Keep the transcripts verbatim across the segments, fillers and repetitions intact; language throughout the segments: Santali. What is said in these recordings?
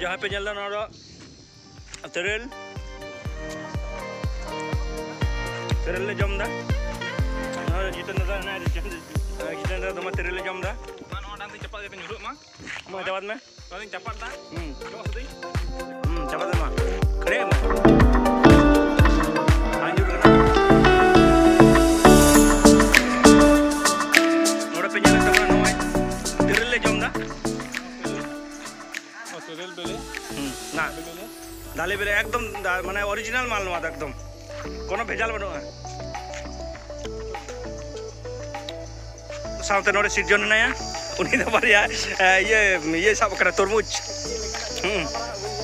ᱡᱟᱦᱟᱸ ᱯᱮ ᱧᱮᱞ ᱮᱫᱟ, ᱱᱚᱣᱟ ᱫᱚ ᱛᱮᱨᱮᱞ, ᱛᱮᱨᱮᱞ ᱞᱮ ᱡᱚᱢ ᱮᱫᱟ᱾ ᱱᱚᱣᱟ ᱫᱚ ᱡᱤᱛᱮᱱ ᱫᱟᱫᱟ ᱦᱮᱱᱟᱭᱟ, ᱡᱤᱛᱮᱱ, ᱡᱤᱛᱮᱱ ᱫᱟᱫᱟ ᱫᱚᱢᱮ ᱛᱮᱨᱮᱞ ᱞᱮ ᱡᱚᱢ ᱮᱫᱟ᱾ ᱢᱟ, ᱱᱚᱣᱟ ᱰᱟᱝ ᱛᱮ ᱪᱟᱯᱟᱫ ᱠᱟᱛᱮ ᱧᱩᱨᱦᱩᱜ ᱢᱟ᱾ ᱢᱟ, ᱪᱟᱯᱟᱫ ᱢᱮ᱾ ᱱᱚᱣᱟ ᱫᱚᱧ ᱪᱟᱯᱟᱫ ᱮᱫᱟ᱾ ᱦᱩᱸ᱾ ᱪᱟᱯᱟᱫ ᱥᱟᱹᱫᱟᱹᱧ᱾ ᱦᱩᱸ, ᱪᱟᱯᱟᱫ ᱢᱟ᱾ ᱠᱷᱟᱹᱲᱭᱟᱹᱜ ᱢᱮ᱾ ᱵᱟᱝ ᱧᱩᱨ ᱠᱟᱱᱟ᱾ ᱱᱚᱰᱮ ᱯᱮ ᱧᱮᱞᱮᱫ ᱛᱟᱵᱚᱱᱟ, ᱱᱚᱜᱼᱚᱭ ᱛᱮᱨᱮᱞ ᱞᱮ ᱡᱚᱢ ᱮᱫᱟ᱾ ᱚ, ᱛᱮᱨᱮᱞ ᱵᱮᱞᱮ᱾ ᱦᱩᱸ, ᱱᱟ᱾ ᱵᱮᱞᱮ᱾ ᱫᱟᱞᱮ ᱵᱮᱞᱮ ᱮᱠᱫᱚᱢ ᱫᱟ-, ᱢᱟᱱᱮ original ᱢᱟᱞ ᱱᱚᱣᱟ ᱫᱚ ᱮᱠᱫᱚᱢ᱾ ᱠᱳᱱᱳ ᱵᱷᱮᱡᱟᱞ ᱵᱟᱹᱱᱩᱜᱼᱟ᱾ ᱥᱟᱶᱛᱮ ᱱᱚᱰᱮ ᱥᱤᱨᱡᱚᱱ ᱦᱮᱱᱟᱭᱟ, ᱩᱱᱤ ᱫᱚ ᱵᱟᱨᱭᱟ, ᱮ, ᱤᱭᱟᱹ, ᱤᱭᱟᱹ ᱥᱟᱵ ᱟᱠᱟᱱᱟ, ᱛᱚᱨᱢᱩᱡᱽ᱾ ᱦᱩᱸ,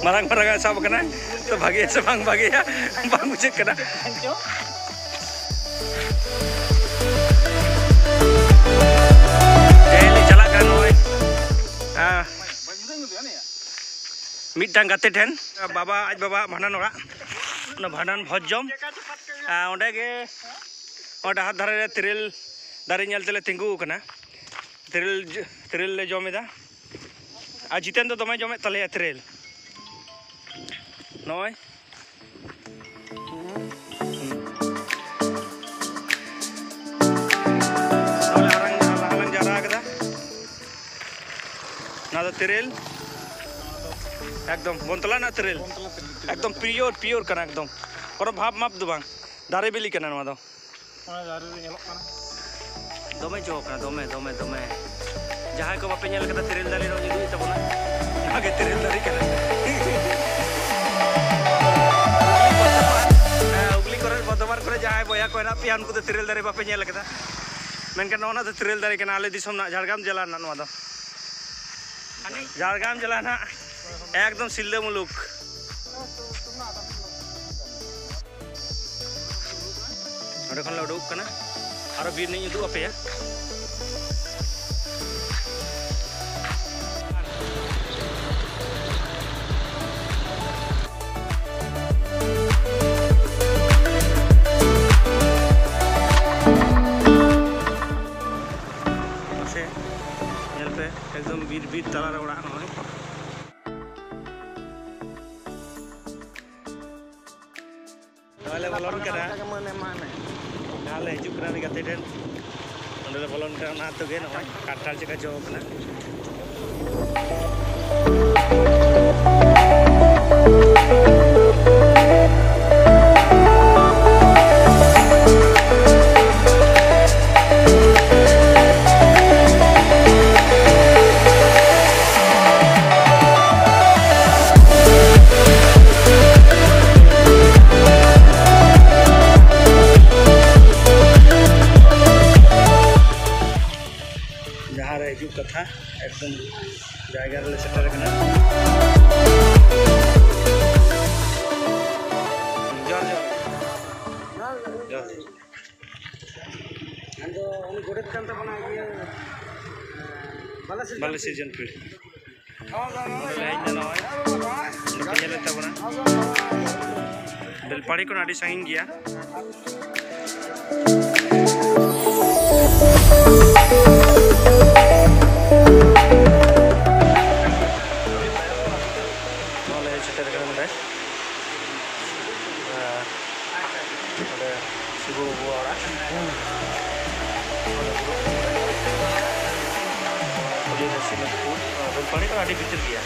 ᱢᱟᱨᱟᱝ ᱢᱟᱨᱟᱝ ᱮ ᱥᱟᱵ ᱟᱠᱟᱱᱟ᱾ ᱛᱚ ᱵᱷᱟᱜᱮᱭᱟ ᱥᱮ ᱵᱟᱝ ᱵᱷᱟᱜᱮᱭᱟ, ᱵᱟᱝ ᱵᱩᱡᱷᱟᱹᱜ ᱠᱟᱱᱟ᱾ ᱛᱮᱦᱮᱧ ᱞᱮ ᱪᱟᱞᱟᱜ ᱠᱟᱱᱟ ᱱᱚᱜᱼᱚᱭ, ᱟ, ᱢᱤᱫᱴᱟᱝ ᱜᱟᱛᱮ ᱴᱷᱮᱱ, ᱵᱟᱵᱟ, ᱟᱡ ᱵᱟᱵᱟ ᱵᱷᱟᱸᱰᱟᱱ ᱚᱲᱟᱜ, ᱚᱱᱟ ᱵᱷᱟᱸᱰᱟᱱ ᱵᱷᱚᱡᱽ ᱡᱚᱢ᱾ ᱟ, ᱚᱸᱰᱮ ᱜᱮ, ᱚᱱᱟ ᱰᱟᱦᱟᱨ ᱫᱷᱟᱨᱮ ᱨᱮ ᱛᱮᱨᱮᱞ ᱫᱟᱨᱮ ᱧᱮᱞ ᱛᱮᱞᱮ ᱛᱤᱸᱜᱩ ᱟᱠᱟᱱᱟ᱾ ᱛᱮᱨᱮᱞ ᱡᱚ-, ᱛᱮᱨᱮᱞ ᱞᱮ ᱡᱚᱢ ᱮᱫᱟ᱾ ᱟᱨ ᱡᱤᱛᱮᱱ ᱫᱚ ᱫᱚᱢᱮ ᱡᱚᱢᱮᱫ ᱛᱟᱞᱮᱭᱟ ᱛᱮᱨᱮᱞ᱾ ᱱᱚᱜᱼᱚᱭ᱾ ᱛᱟᱦᱞᱮ ᱟᱨᱟᱝ ᱞᱟᱦᱟ ᱞᱟᱝ ᱡᱟᱣᱨᱟ ᱠᱟᱫᱟ᱾ ᱱᱚᱣᱟ ᱫᱚ ᱛᱮᱨᱮᱞ᱾ ᱮᱠᱫᱚᱢ ᱵᱚᱱᱛᱚᱞᱟ ᱨᱮᱱᱟᱜ ᱛᱮᱨᱮᱞ᱾ ᱮᱠᱫᱚᱢ pure, pure ᱠᱟᱱᱟ ᱮᱠᱫᱚᱢ᱾ ᱠᱳᱱᱳ ᱵᱷᱟᱵᱽ ᱢᱟᱯ ᱫᱚ ᱵᱟᱝ᱾ ᱫᱟᱨᱮ ᱵᱤᱞᱤ ᱠᱟᱱᱟ ᱱᱚᱣᱟ ᱫᱚ᱾ ᱚᱱᱟ ᱫᱟᱨᱮ ᱨᱮ ᱧᱮᱞᱚᱜ ᱠᱟᱱᱟ᱾ ᱫᱚᱢᱮ ᱡᱚ ᱠᱟᱱᱟ, ᱫᱚᱢᱮ, ᱫᱚᱢᱮ, ᱫᱚᱢᱮ᱾ ᱡᱟᱦᱟᱸᱭ ᱠᱚ ᱵᱟᱯᱮ ᱧᱮᱞ ᱠᱟᱫᱟ ᱛᱮᱨᱮᱞ ᱫᱟᱨᱮ, ᱱᱚᱜᱼᱚᱭ ᱩᱫᱩᱜ ᱮᱫ ᱛᱟᱵᱚᱱᱟ᱾ ᱱᱚᱣᱟ ᱜᱮ ᱛᱮᱨᱮᱞ ᱫᱟᱨᱮ ᱠᱟᱱᱟ᱾ ᱦᱮᱸ, ᱦᱩᱜᱽᱞᱤ ᱠᱚᱨᱮ, ᱵᱚᱨᱫᱷᱚᱢᱟᱱ ᱠᱚᱨᱮ ᱡᱟᱦᱟᱸᱭ ᱵᱚᱭᱦᱟ ᱠᱚ ᱦᱮᱱᱟᱜ ᱯᱮᱭᱟ, ᱩᱱᱠᱩ ᱫᱚ ᱛᱮᱨᱮᱞ ᱫᱟᱨᱮ ᱵᱟᱯᱮ ᱧᱮᱞ ᱠᱟᱫᱟ᱾ ᱢᱮᱱᱠᱷᱟᱱ ᱱᱚᱜᱼᱚ ᱱᱚᱣᱟ ᱫᱚ ᱛᱮᱨᱮᱞ ᱫᱟᱨᱮ ᱠᱟᱱᱟ, ᱟᱞᱮ ᱫᱤᱥᱚᱢ ᱨᱮᱱᱟᱜ, ᱡᱷᱟᱲᱜᱨᱟᱢ ᱡᱮᱞᱟ ᱨᱮᱱᱟᱜ ᱱᱚᱣᱟ ᱫᱚ᱾ ᱡᱷᱟᱲᱜᱨᱟᱢ ᱡᱮᱞᱟ ᱨᱮᱱᱟᱜ ᱮᱠᱫᱚᱢ ᱥᱤᱞᱫᱟᱹ ᱢᱩᱞᱩᱠ᱾ ᱱᱚᱸᱰᱮ ᱠᱷᱚᱱ ᱞᱮ ᱩᱰᱩᱠ ᱠᱟᱱᱟ, ᱟᱨᱚ ᱵᱤᱨ ᱨᱤᱧ ᱩᱫᱩᱜ ᱟᱯᱮᱭᱟ᱾ ᱢᱟᱥᱮ ᱧᱮᱞ ᱯᱮ, ᱮᱠᱫᱚᱢ ᱵᱤᱨ, ᱵᱤᱨ ᱛᱟᱞᱟᱨᱮ ᱚᱲᱟᱜ ᱱᱚᱜᱼᱚᱭ᱾ ᱟᱞᱮ ᱵᱚᱞᱚᱱ ᱠᱟᱱᱟ᱾ ᱡᱟᱦᱟᱸ ᱞᱮ ᱦᱤᱡᱩᱜ ᱠᱟᱱᱟ ᱩᱱᱤ ᱜᱟᱛᱮ ᱴᱷᱮᱱ, ᱚᱸᱰᱮ ᱞᱮ ᱵᱚᱞᱚᱱ ᱠᱟᱱᱟ᱾ ᱚᱱᱟ ᱟᱹᱛᱩ ᱜᱮ ᱱᱚᱜᱼᱚᱭ ᱠᱟᱱᱴᱷᱟᱲ ᱪᱮᱠᱟ ᱡᱚ ᱠᱟᱱᱟ᱾ ᱡᱟᱦᱟᱸ ᱨᱮ ᱦᱤᱡᱩᱜ ᱠᱟᱛᱷᱟ, ᱮᱠᱫᱚᱢ ᱡᱟᱭᱜᱟ ᱨᱮᱞᱮ ᱥᱮᱴᱮᱨ ᱟᱠᱟᱱᱟ᱾ ᱡᱚᱦᱟᱨ, ᱡᱚᱦᱟᱨ᱾ ᱡᱚᱦᱟᱨ᱾ ᱟᱫᱚ ᱩᱱᱤ ᱜᱚᱰᱮᱛ ᱠᱟᱱ ᱛᱟᱵᱚᱱᱟ, ᱤᱭᱟᱹ, ᱵᱟᱞᱮ ᱥᱤᱨᱡᱚᱱ ᱵᱟᱞᱮ ᱥᱤᱨᱡᱚᱱ ᱯᱤᱲ᱾ ᱱᱚᱰᱮ ᱞᱮ ᱦᱮᱡ ᱮᱱᱟ, ᱱᱚᱜᱼᱚᱭ ᱱᱚᱰᱮ ᱯᱮ ᱧᱮᱞᱮᱫ ᱛᱟᱵᱚᱱᱟ, ᱵᱮᱞᱯᱟᱦᱟᱲᱤ ᱠᱷᱚᱱ ᱟᱹᱰᱤ ᱥᱟᱺᱜᱤᱧ ᱜᱮᱭᱟ᱾ ᱱᱚᱜᱼᱚᱭ ᱞᱮ ᱦᱮᱡ ᱥᱮᱴᱮᱨ ᱟᱠᱟᱱᱟ ᱱᱚᱰᱮ᱾ ᱟᱨ ᱱᱚᱰᱮ ᱥᱤᱵᱩ ᱵᱟᱵᱩᱣᱟᱜ ᱚᱲᱟᱜ᱾ ᱟᱹᱰᱤ ᱨᱟᱹᱥᱠᱟᱹ ᱠᱚ᱾ ᱵᱮᱞᱯᱟᱦᱟᱲᱤ ᱠᱷᱚᱱ ᱟᱹᱰᱤ ᱵᱷᱤᱛᱤᱨ ᱜᱮᱭᱟ᱾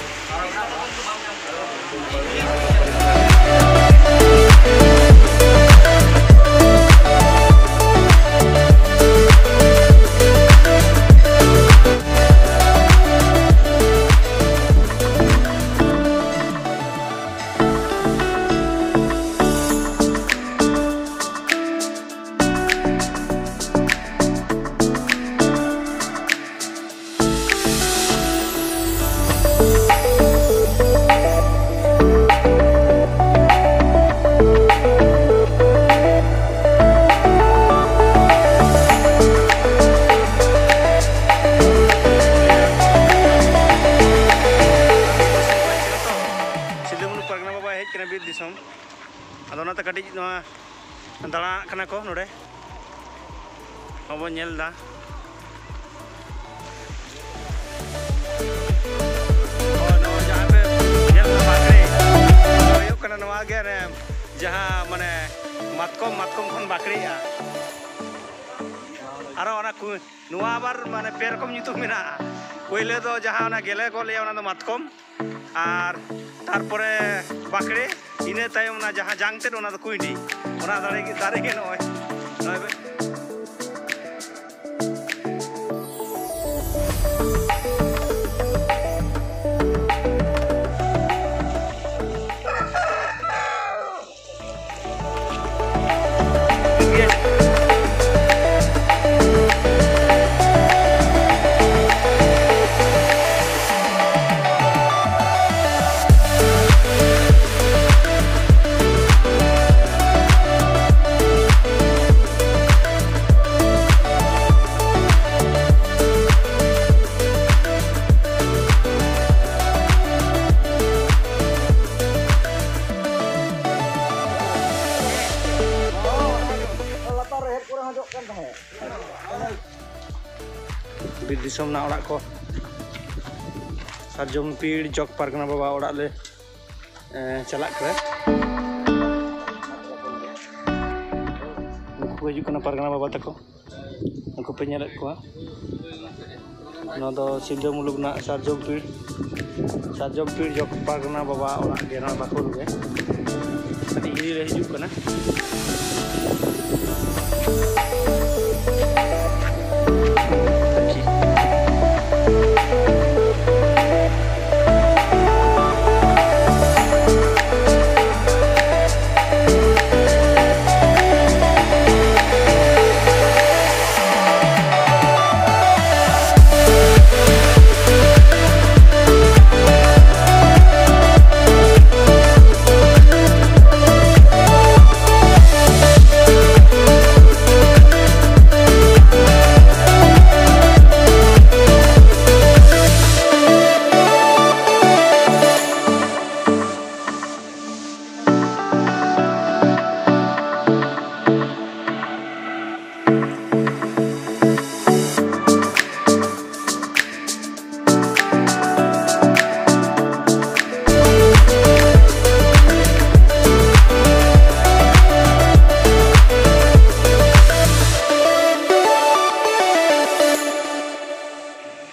ᱥᱤᱞᱫᱟᱹ ᱢᱩᱞᱩᱠ ᱯᱟᱨᱜᱟᱱᱟ ᱵᱟᱵᱟᱭ ᱦᱮᱡ ᱠᱟᱱᱟ ᱵᱤᱨ ᱫᱤᱥᱚᱢ, ᱟᱫᱚ ᱚᱱᱟᱛᱮ ᱠᱟᱹᱴᱤᱡ ᱱᱚᱣᱟ ᱫᱟᱬᱟᱱ ᱠᱟᱱᱟ ᱠᱚ ᱱᱚᱰᱮ᱾ ᱦᱚᱸᱵᱚᱱ ᱧᱮᱞ ᱮᱫᱟ᱾ ᱦᱳᱭ, ᱱᱚᱜᱼᱚᱭ ᱡᱟᱦᱟᱸ ᱯᱮ ᱧᱮᱞ ᱮᱫᱟ ᱵᱟᱠᱲᱮ, ᱦᱩᱭᱩᱜ ᱠᱟᱱᱟ ᱱᱚᱣᱟ ᱜᱮ, ᱚᱱᱮ ᱡᱟᱦᱟᱸ ᱢᱟᱱᱮ ᱢᱟᱛᱠᱚᱢ, ᱢᱟᱛᱠᱚᱢ ᱠᱷᱚᱱ ᱵᱟᱠᱲᱮᱜᱼᱟ᱾ ᱟᱨᱚ ᱚᱱᱟ ᱠᱩ-, ᱱᱚᱣᱟ ᱟᱵᱟᱨ ᱢᱟᱱᱮ ᱯᱮ ᱨᱚᱠᱚᱢ ᱧᱩᱛᱩᱢ ᱢᱮᱱᱟᱜᱼᱟ᱾ ᱯᱳᱭᱞᱳ ᱫᱚ ᱡᱟᱦᱟᱸ ᱚᱱᱟ ᱜᱮᱞᱮ ᱠᱚ ᱞᱟᱹᱭᱟ, ᱚᱱᱟ ᱫᱚ ᱢᱟᱛᱠᱚᱢ, ᱟᱨ ᱛᱟᱨᱯᱚᱨᱮ ᱵᱟᱠᱲᱮ, ᱤᱱᱟᱹ ᱛᱟᱭᱚᱢ ᱚᱱᱟ ᱡᱟᱦᱟᱸ ᱡᱟᱝ ᱛᱮᱫ, ᱚᱱᱟ ᱫᱚ ᱠᱩᱸᱭᱰᱤ᱾ ᱚᱱᱟ ᱫᱟᱨᱮ ᱜᱮ, ᱫᱟᱨᱮ ᱜᱮ ᱱᱚᱜᱼᱚᱭ, ᱱᱚᱜᱼᱚᱭ ᱵᱮ-, ᱞᱟᱛᱟᱨ ᱨᱮ ᱦᱮᱡ ᱠᱚᱨᱮ ᱦᱚᱸ ᱡᱚᱜ ᱠᱟᱱ ᱛᱟᱦᱮᱸᱫ᱾ ᱵᱤᱨ ᱫᱤᱥᱚᱢ ᱨᱮᱱᱟᱜ ᱚᱲᱟᱜ ᱠᱚ, ᱥᱟᱨᱡᱚᱢ ᱯᱤᱲ ᱡᱚᱜᱽ ᱯᱟᱨᱜᱟᱱᱟ ᱵᱟᱵᱟ ᱚᱲᱟᱜ ᱞᱮ, ᱮ, ᱪᱟᱞᱟᱜ ᱠᱟᱱᱟ᱾ ᱩᱱᱠᱩ ᱠᱚ ᱦᱤᱡᱩᱜ ᱠᱟᱱᱟ, ᱯᱟᱨᱜᱟᱱᱟ ᱵᱟᱵᱟ ᱛᱟᱠᱚ᱾ ᱩᱱᱠᱩ ᱯᱮ ᱧᱮᱞᱮᱫ ᱠᱚᱣᱟ, ᱱᱚᱣᱟ ᱫᱚ ᱥᱤᱞᱫᱟᱹ ᱢᱩᱞᱩᱠ ᱨᱮᱱᱟᱜ ᱥᱟᱨᱡᱚᱢ ᱯᱤᱲ, ᱥᱟᱨᱡᱚᱢ ᱯᱤᱲ ᱡᱚᱜᱽ ᱯᱟᱨᱜᱟᱱᱟ ᱵᱟᱵᱟ ᱚᱲᱟᱜ ᱜᱮ, ᱱᱚᱣᱟ ᱵᱟᱠᱷᱳᱞ ᱜᱮ᱾ ᱠᱟᱹᱴᱤᱡ ᱦᱤᱨᱤ ᱞᱮ ᱦᱤᱡᱩᱜ ᱠᱟᱱᱟ᱾